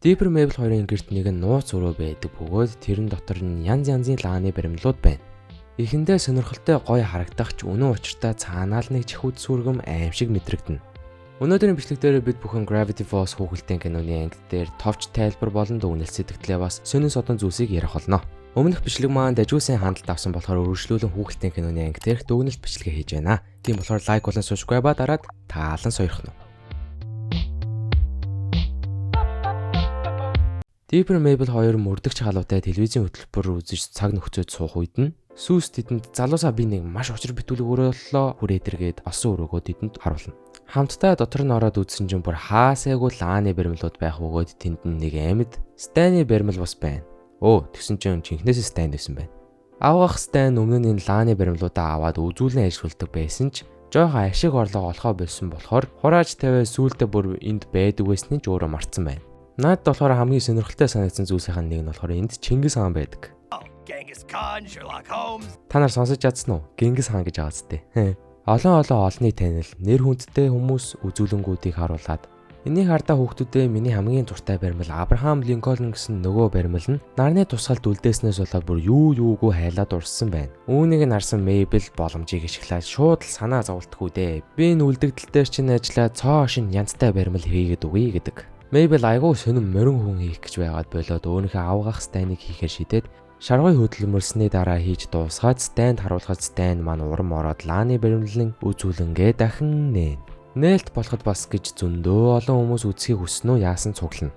Dipper Mabel хоёрын гэрт нэгэн нууц өрөө байдаг бөгөөд тэрэн дотор нь янз янзын лааны баримлууд байна. Эхэндээ сонирхолтой гоё харагдах ч үнэн учиртай цаанаа л нэг чихүүд сүргэм аимшиг мэдрэгдэнэ. Өнөөдрийн бичлэг дээр бид бүхэн Gravity Falls хүүхэлдэйн киноны анги дээр товч тайлбар болон дүгнэлт сэтгэлээ бас сонин содон зүйлсийг ярих болно. Өмнөх бичлэг маань дажгүй сайн хандлт авсан болохоор үргэлжлүүлэн хүүхэлдэйн киноны анги дээрх дүгнэлт бичлэгээ хийж байна. Тийм болохоор like болон subscribe-а дараад таалан сойрхно. Dipper Mabel хоёр мөрдөгч халуутай телевизийн хөтөлбөр үзэж цаг нөхцөөд суух үед нь Сүүс тэдэнд залуусаа би нэг маш учир битүүлэг өрөөллөө хүрээдэргээд олсон өрөөгөө тэдэнд харуулна. Хамтдаа дотор нь ороод үзсэн чинь бүр хаасайгүй лааны баримлууд байх бөгөөд тэнд нь нэг амьд Станы баримл бас байна. Өө, тэгсэн чинь жинхнээсээ Стан байсан байна. Авгах Стан өмнө нь энэ лааны баримлуудаа аваад үзүүлэн ажиллаулдаг байсан ч жоохон ашиг орлого олохоо болсон болохоор хурааж тавиа сүүлдээ бүр энд байдаг байсны ч өөрөө мартсан байна. Надад болохоор хамгийн сонирхолтой санагдсан зүйлсийн нэг нь болохоор энд Чингис хаан байдаг. Genghis Khan, Sherlock Holmes. Та нар сонсож чадсан уу? Гингис хаан гэж байгаа зү. Олон олон олонний танил, нэр хүндтэй хүмүүс үзүүлэнгүүдийг харуулад энийг хардаа хүүхдүүдээ миний хамгийн дуртай баримл Абрахам Линкольн гэсэн нөгөө баримл нь нарны тусгалд үлдээснээс болоод бүр юу юугүй хайлаад урссан байна. Үүнийг нь харсан Мейбл боломжийг ашиглаад шууд л санаа зовлтгүй дээ. Би энэ үлдэгдэл дээр чинь ажиллаад цоо шин янзтай баримл хийгээд өгье гэдэг. Мейбл айгүй сонин морин хүн хийх гэж байгаад болоод өөрийнхөө авгах Станыг хийхээр шидээд шаргуй хөдөлмөрсний дараа хийж дуусгаад Стэнд харуулхад Стэн маань урам ороод лааны баримлан үзүүлэнгээ дахин нээн. Нээлт болоход бас гэж зөндөө олон хүмүүс үзхийг хүснэ үү яасан цуглана.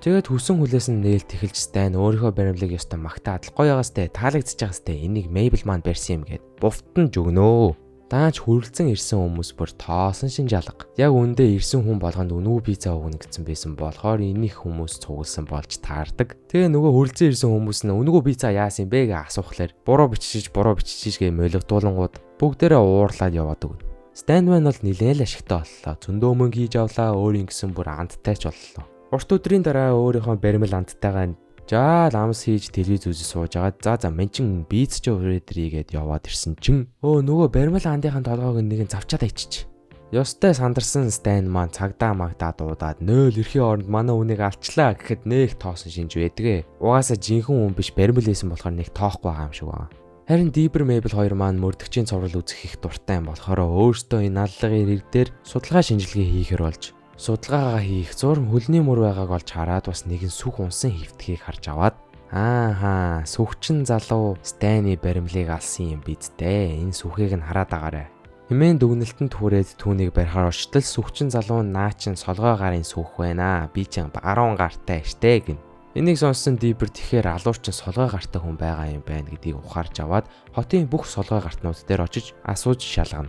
Тэгээд хүсэн хүлээс нь нээлт эхэлж Стэн өөрийнхөө баримлыг ёстой магтаад гоё ягаастай таалагдчихж байгаастай энийг Мейбл маань барьсан юм гээд буфтан жөгнөө. Даанч хүрэлцэн ирсэн хүмүүс бүр тоосон шин жалга. Яг үндэ ирсэн хүн болгонд үнэгүй пицца өгнө гэсэн байсан болохоор энийх хүмүүс цугласан болж таардаг. Тэгээ нөгөө хүрэлцэн ирсэн хүмүүс нь үнэгүй пицца яасан бэ гэж асуухлаар буруу бичиж буруу бичиж гэ молигдуулангууд бүгдээрээ уурлаад яваад өгнө. Стэнвэн бол нилээн л ашигтай боллоо. Зөндөө мөнгө хийж авлаа, өөр ингэсэн бүр андтай ч боллоо. Урт өдрийн дараа өөрийнхөө баримл андтайгаа жаал амс хийж телевиз үзэж сууж агаад за за мен чин биз ч өрөөдрийгээд яваад ирсэн чин өө нөгөө баримл андынхаа толгойг нэгэн завчаад айчиж. Ёстой сандарсан Стэн маань цагдаа магдаа дуудаад нөөл эрхийн оронд манай үнийг алчлаа гэхэд нэх тоосон шинж байдгээ. Угаасаа жинхэнэ хүн биш баримл байсан болохоор нэг тоохгүй байгаа юм шиг байна. Харин Dipper Mabel хоёр маань мөрдөгчийн цуврал үзэх их дуртай юм болохоор өөрсдөө энэ аллагын хэрэг дээр судалгаа шинжилгээ хийхээр болж судалгаагаа хийх зурм хөлний мөр байгааг олж хараад бас нэгэн сүх унсан хэвтгийг харж аваад ааха сүхчин залуу Стэни баримлыг алсан юм биз дээ. Энэ сүхийг нь хараад агаарай. Хэмээн дүгнэлтэнд хүрээд түүнийг барихаар очтол сүхчин залуу наа чин солгой гарын сүх байна. Би чин баруун гартай штэ гин. Энийг сонссон Диппер тэгэхээр алуурчин солгой гартай хүн байгаа юм байна гэдгийг ухаарч аваад хотын бүх солгой гартнууд дээр очиж асууж шалгана.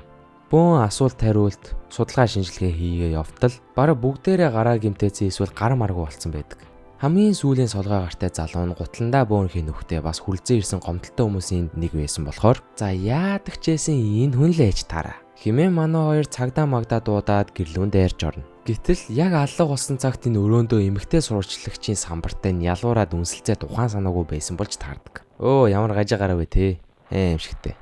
Бөөн асуулт хариулт судалгаа шинжилгээ хийгээ явтал бараг бүгдээрээ гараа гимтээцэн эсвэл гар маргүй болцсон байдаг. Хамгийн сүүлийн солгой гартай залуу нь гутландаа бөөнхийн нүхтэй бас хүлзэн ирсэн гомдолтой хүмүүсийн нэг байсан болохоор за яадаг ч байсан энэ хүн л ээж таараа. Химээ манай хоёр цагдаа магдаа дуудаад гэрлүүн дээрж орно. Гэтэл яг аллага болсон цагт энэ өрөөндөө эмэгтэй сурвалжлагчийн самбартай нь ялуураад үнсэлцээд ухаан санаагүй байсан болж таардаг. Өө ямар гажиг гараа вэ те? Аимшигтэй.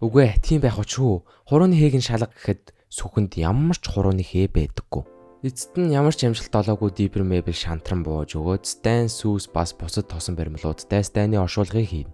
Үгүй ээ, тийм байх учруу. Хурууны хээг нь шалга гэхэд сүхэнд ямар ч хурууны хээ байдаггүй. Эцэст нь ямар ч амжилт олоогүй Диппер Мейбл шантран бууж өгөөд Стэн Сүүс бас бусад тосон баримлуудтай Стэний оршуулгыг хийнэ.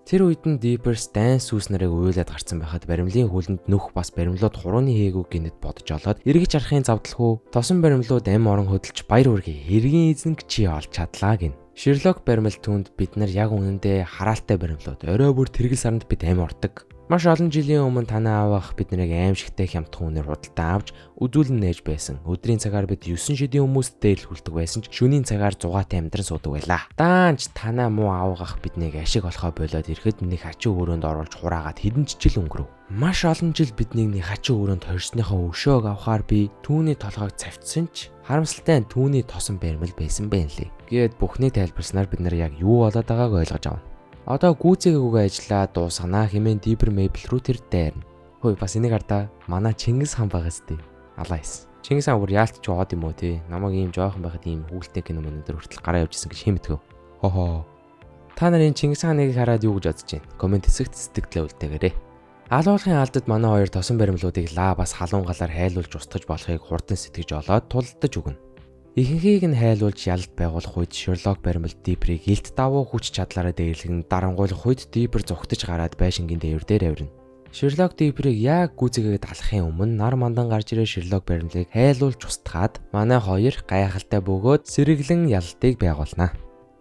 Тэр үед нь Диппер Стэн Сүүс нарыг уйлаад гарцсан байхад баримлын хөлөнд нүх бас баримлууд хурууны хээгүү гинэд бодож олоод эргэж арахын завдалгүй тосон баримлууд ам орон хөдөлж баяр хүргэе хэргийн эзэнг чи олж чадлаа гин. Шерлок баримл түүнд бид нар яг үнэндээ хараалтай баримлууд орой бүр тэргэл саранд бид ам ордог. Маш олон жилийн өмнө танай аавах бид нарыг аимшигтай хямдхан үнээр худалдан авч үзүүлэн нээж байсан. Өдрийн цагаар бид 9 шидийн хүмүүст дээрлэхүүлдэг байсан ч шөнийн цагаар зугаатай амьдран суудаг байлаа. Даанч танай муу аавгах биднийг ашиг олохоо болоод ирэхэд нэг хачин өрөөнд оруулж хураагаад хэдэн ч жил өнгөрөв. Маш олон жил биднийг нэг хачин өрөөнд хорьсныхоо өшөөг авахаар би түүний толгойг цавцсан ч харамсалтай нь түүний тосон баримл байсан байна лээ. Гээд бүхнийг тайлбарснаар бид нар яг юу болоод байгааг ойлгож авна. Одоо гүйцээгүйгээ ажиллаа дуусгана хэмээн Диппер Мейбл рүү тэр дайрна. Хөөе бас энийг хардаа манай Чингис хаан байгаа сте. Алаа хийсэн. Чингис хаан бүр яалтч од юм уу те. Намайг ийм жоохон байхад ийм хүүхэлтэй кино мөн дээр хүртэл гараа явж исэн гэж хэм мэдгэв. Хохоо. Та нар энэ Чингис хааныг хараад юу гэж бодож байна? Коммент хэсэгт сэтгэлдээ үлдээгээрэй. Алуулахын алдад манай хоёр тосон баримлуудыг лаа бас халуун галаар хайлуулж устгаж болохыг хурдан сэтгэж олоод тулдаж өгнө. Ихэнхийг нь хайлуулж ялалт байгуулах үед Sherlock баримлал Dipper-ийг илт давуу хүч чадлаараа дээрлэгэн дарангуйлах үед Dipper зугтаж гараад байшингийн дээвэр дээр авирна. Sherlock Dipper-ийг яг гүйцээгээд алахын өмнө нар мандан гарч ирээ Sherlock баримлалыг хайлуулж устгаад манай хоёр гайхалтай бөгөөд сэргэлэн ялалтыг байгуулна.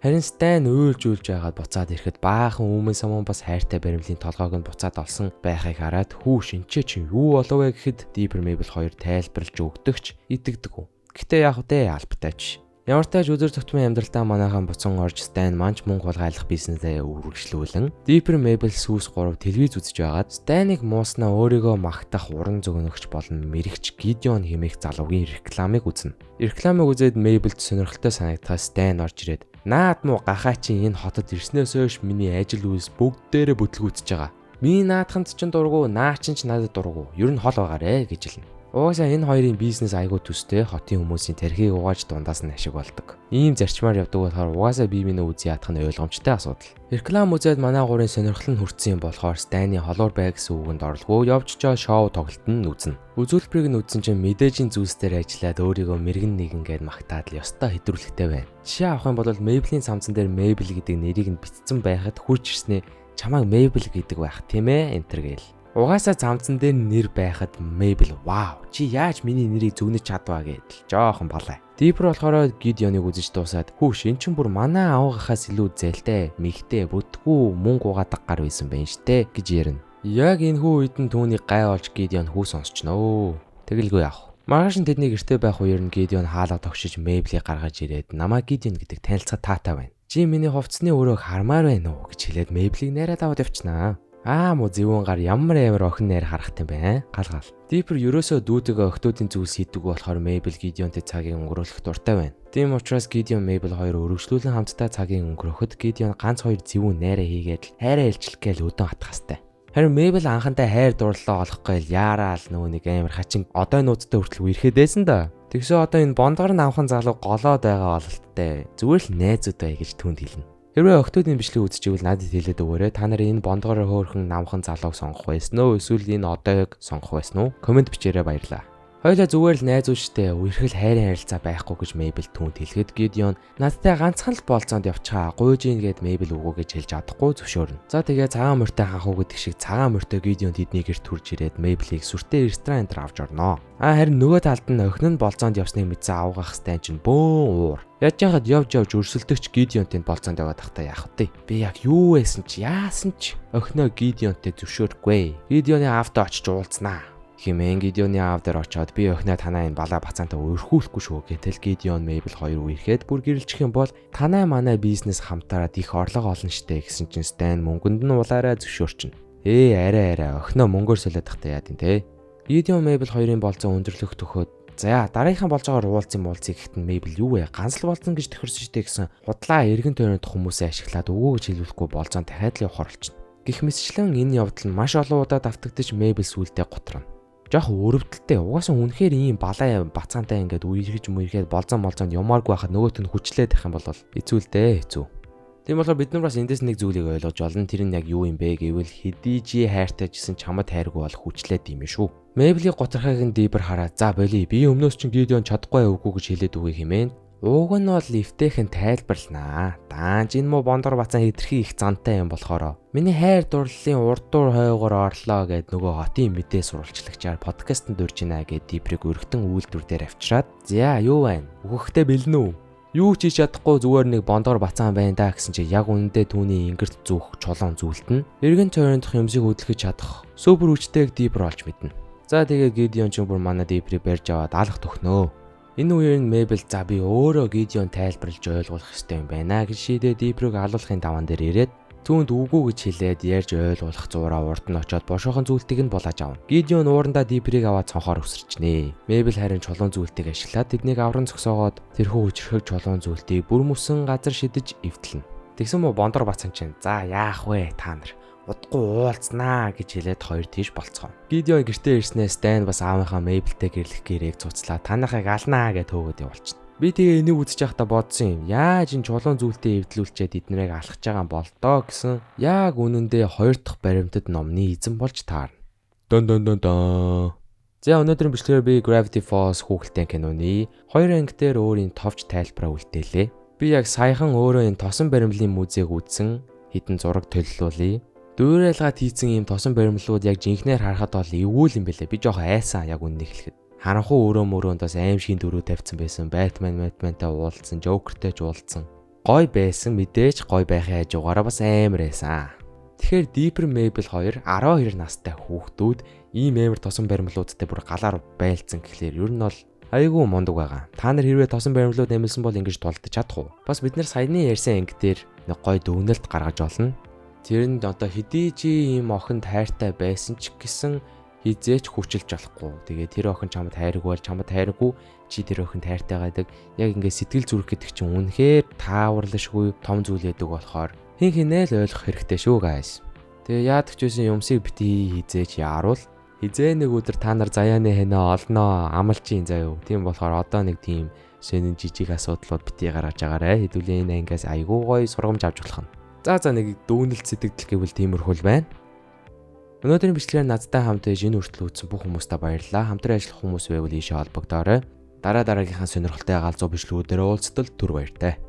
Харин Stan уйлж уйлж байгаад буцаад ирэхэд баахан Үүмэн самуун бас хайртай баримлын толгойг нь буцаад олсон байхыг хараад хүүш энчээ чинь юу болов вэ гэхэд Dipper Mabel хоёр тайлбарлаж өгдөгч итгэдэг. Гэтэ яах вэ албатай ч. Ямар ч тааж өдөр тутмын амьдралдаа манайхан буцан орж Stan манч мөнгө хулгайлах бизнесээ үргэлжлүүлэн Dipper Mabel сүүс 3 телевиз үзэж байгаад Stan-ыг мууснаа өөрийгөө магтах уран зөгнөгч болон мэрэгч Gideon хэмээх залуугийн рекламыг үзнэ. Рекламыг үзээд Mabel-д сонирхолтой санагдахаас Stan орж ирээд наад муу гахаа чи энэ хотод ирснээс хойш миний ажил үйлс бүгдээрээ бүтлгүүцэж байгаа. Миний наадханд чинь дургу, наа чинь ч надад дургу. Ер нь хол байгаарэ гэж хэлнэ. Угаасаа энэ хоёрын бизнес айгуу төстэй хотын хүмүүсийн тархийг угааж дундаас нь ашиг болдог. Ийм зарчмаар явдаг болохоор угаасаа бие биенээ үзий ядах нь ойлгомжтой асуудал. Реклам үзээд манай гурын сонирхол нь хүртсэн юм болохоор Станы холуур бай гэсэн үгэнд орлого явж чаа шоу тоглолт нь үзнэ. Үзүүлбэрийг нь үзсэн чинь мэдээжийн зүйлс дээр ажиллаад өөрийгөө мэрэгэн нэгэн гээд магтаад л ёстой хэдрүүлэгтэй байна. Жишээ авах юм бол Maybelline самзан дээр Mabel гэдэг нэрийг нь бичсэн байхад хурж ирснээ чамайг Mabel гэдэг байх тийм ээ энтер гээл. Угаасаа замцан дээр нэр байхад Mabel вау чи яаж миний нэрийг зөгнөж чадваа гэдэл жоохон балай. Dipper болохоор Gideon-ыг үзэж дуусаад хүүш эн чинь бүр манай аваагахаас илүү зээлтэй, мэгтэй, бүдгүү мөнгө угаадаг гар байсан байх штэ гэж ярина. Яг энэ хүү үед нь түүнийг гай олж Gideon хүү сонсчноо. Тэгэлгүй яах. Маргааш нь тэдний гэрте байх үеэр нь Gideon хаалга тогшиж Mabel-ийг гаргаж ирээд намайг Gideon гэдэг танилцахад таатай байна. Чи миний хувцсны өрөөг хармаар байна уу гэж хэлээд Mabel-ийг найраад аваад явчихнаа. Аа мó зөвүүн гар ямар амар охин найр харах юм бэ? Гал гал. Dipper ерөөсөө дүүтэйгээ охтуудын зүйлс хийдэг болохоор Mabel Gideon-тэй цагийг өнгөрөөлөх дуртай байна. Тийм учраас Gideon Mabel хоёр өргөжлүүлэн хамтдаа цагийг өнгөрөхөд Gideon ганц хоёр зөвүүн найраа хийгээд л хайраа илчлэх гээл өдөн атгастай. Харин Mabel анхандаа хайр дурлалаа олох гээл яараал нөгөө нэг амар хачин одойнуудтай хүртэл үерхэд байсан да. Тэгсээ одоо энэ бондгор намхан залуу голоод байгаа ололттой зүгээр л найзууд бай гэж түнд хэлнэ. Хэрвээ охтуудын бичлэг үзчихвэл надад хэлээд өгөөрэй. Та нарын энэ бондгороо хөөрхөн намхан залууг сонгох байсан уу? Эсвэл энэ одойг сонгох байсан уу? Комент бичээрэй, баярлаа. Хоёлаа зүгээр л найзууд штэ үерхэл хайрын харилцаа байхгүй гэж Mabel түүнд хэлэхэд Gideon надтай ганцхан л болцоонд явчихаа гуйж ийн гэд Mabel үгүй гэж хэлж чадахгүй зөвшөөрнө. За тэгээ цагаан морьтой ханхуу гэдэг шиг цагаан морьтой Gideon тэдний гэрт хүрж ирээд Mabel-ийг сүртэй ресторан энэ авч орноо. А харин нөгөө талд нь охин нь болцоонд явсныг мэдсэн авгах Stan чинь бөөн уур. Яаж яхад явж явж өрсөлдөгч Gideon-тэй болцоонд яваад тахта яах вэ? Би яг юу байсан чи яасан ч охиноо Gideon-тэй зөвшөөрөхгүй. Gideon-ы аавтай очиж уулзнаа хэмээн Гидеоны аав дээр очоод би охиноо танаа энэ балаа бацаантай өрхүүлэхгүй шүү гэтэл Гидеон Мейбл хоёр үерхэд бүр гэрэлчих юм бол танай манай бизнес хамтараад их орлого олно штэ гэсэн чинь Стэн мөнгөнд нь улаараа зөвшөөрчнө. Ээ арай арай охиноо мөнгөөр солиод тахта яад юм те. Гидеон Мейбл хоёрын болцоо өндөрлөх төхөөд за дараагийнхаа болцоогоор уулзсан муулцыг гэхэд нь Мейбл юу вэ? Ганц л болцсон гэж тохирсон штэ гэсэн худлаа эргэн тойронд хүмүүсээ ашиглаад үгүй гэж хэлүүлэхгүй болцоон дахиад л явахар болчихно. Гэх мэтчлэн энэ явдал нь маш олон удаа давтагдаж Мейбл сүулдэ готрно. Жохо өрөвдөлтэй. Угаасаа үнэхээр ийм балаа бацаантай ингээд үерхэж мүерхэд болзон молзонд юмааргүй байхад нөгөөт нь хүчлээд байх юм бол хэцүү л дээ, хэцүү. Тийм болохоор бид нар бас эндээс нэг зүйлийг ойлгож олно. Тэр нь яг юу юм бэ гэвэл хэдий чи хайртай жисэн чамд хайргүй бол хүчлээд юм шүү. Мэйблийн готрохыг нь Дибер хараад за боли би өмнөөс чинь Гидеон чадахгүй үгүй гэж хэлээд үгүй хэмээн. Уг нь бол эвтэйхэн тайлбарланаа. Даанч энэ муу бондор бацаан хэтэрхий их зантай юм болохоро. Миний хайр дурлалын урд дур хойгоор орлоо гэд нөгөө хотын мэдээ сурвалжлагчаар подкастт дурж гинэ гэд Диприйг өргөтөн үйлдвэр дээр авчираад "За юу байна? Үхэхтэй бэлнэ үү? Юу ч хийж чадахгүй зүгээр нэг бондор бацаан байна да" гэсэн чи яг үнэндээ түүний ингэрт зүүх чулуун зүйлт нь эргэн тойрондох юмсыг хөдөлгөж чадах супер хүчтэйг Дипер олж мэднэ. За тэгээ Гидеон ч бүр манай Диприйг барьж аваад алах төхнөө. Энэ үеэр нь Мейбл за би өөрөө Гидеон тайлбарлаж ойлгуулах ёстой юм байна гэж шийдээ Диприйг алуулахын даваан дээр ирээд түүнд үгүй гэж хэлээд ярьж ойлгуулах зураа урд нь очиод бошоохон зүйлтийг нь булааж авна. Гидеон уурандаа Диприйг аваад цонхоор өсөрчнэ. Мейбл харин чулуун зүйлтийг ашиглаад тэднийг авран зогсоогоод тэрхүү хүчрхэг чулуун зүйлтийг бүр мөсөн газар шидэж эвдлэнэ. Тэгсэн мө бондор бацсан чинь за яах вэ та нар? Удахгүй уулзнаа гэж хэлээд хоёр тийш болцгоо. Гидеон гэртээ ирснээр Стэн бас аавынхаа Мейблтэй гэрлэх гэрээг цуцлаа. Танахыг алнаа гэж хөөгөөд явуулчихна. Би тэгээ энийг үзэж байхдаа бодсон юм. Яаж энэ чулуун зүйлтэй эвдлүүлчихэд эднэрийг алхаж байгаа юм бол доо гэсэн. Яг үнэндээ хоёр дахь баримтат номны эзэн болж таарна. Дон дон дон дон. За, өнөөдрийн бичлэгээр би Gravity Falls хүүхэлдэйн киноны хоёр анги дээр өөрийн товч тайлбараа үлдээлээ. Би яг саяхан өөрөө энэ тосон баримлын музейг үзсэн, хэдэн зураг төллүүлье. Дуурайлгаад хийцэн ийм тосон баримлууд яг жинхнээр харахад бол эвгүй юм бэлээ. Би жоохон айсан, яг үннийг хэлэхэд. Харанхуй өрөө мөрөөнд бас аймшгийн дөрөв тавьсан байсан. Batman Batman-тай уулзсан, Joker-тэй ч уулзсан. Гой байсан, мэдээж гой байхын хажуугаараа бас амар байсан. Тэгэхээр Dipper, Mabel хоёр 12 настай хүүхдүүд ийм амар тосон баримлуудтай бүр галаар байлцсан гэхлээр ер нь бол айгүй мундаг байгаа. Та нар хэрвээ тосон баримлууд амилсан бол ингэж тулдаж чадах уу? Бас бид нар саяны ярьсан анги дээр нэг гой дүгнэлт гаргаж олно. Тэр нь одоо хэдий чи ийм охинд хайртай байсан ч гэсэн хэзээ ч хүчилж болохгүй. Тэгээ тэр охин чамд хайргүй бол чамд хайргүй, чи тэр охинд хайртай байдаг. Яг ингээд сэтгэл зүрх гэдэг чинь үнэхээр тааварлашгүй том зүйл яадаг болохоор хэн хинээ л ойлгох хэрэгтэй шүү, guys. Тэгээ яадаг ч байсан юмсыг бити хэзээ ч яаруул. Хизээ нэг өдөр та нар заяаны хэнэ олноо, амлчин заяа. Тийм болохоор одоо нэг тийм сонин жижиг асуудлууд бити гаргаж агаарэ. Хэдүүлээ энэ ангиас айгуу гоё сургамж авч болох нь. За, нэг дүгнэлт сэтгэгдэл гэвэл тиймэрхүү л байна. Өнөөдрийн бичлэгээр надтай хамт энэ хүртэл үзсэн бүх хүмүүстээ баярлалаа. Хамтран ажиллах хүмүүс байвал ийшээ холбогдоорой. Дараа дараагийнхаа сонирхолтой галзуу бичлэгүүдээр уулзтал түр баяртай.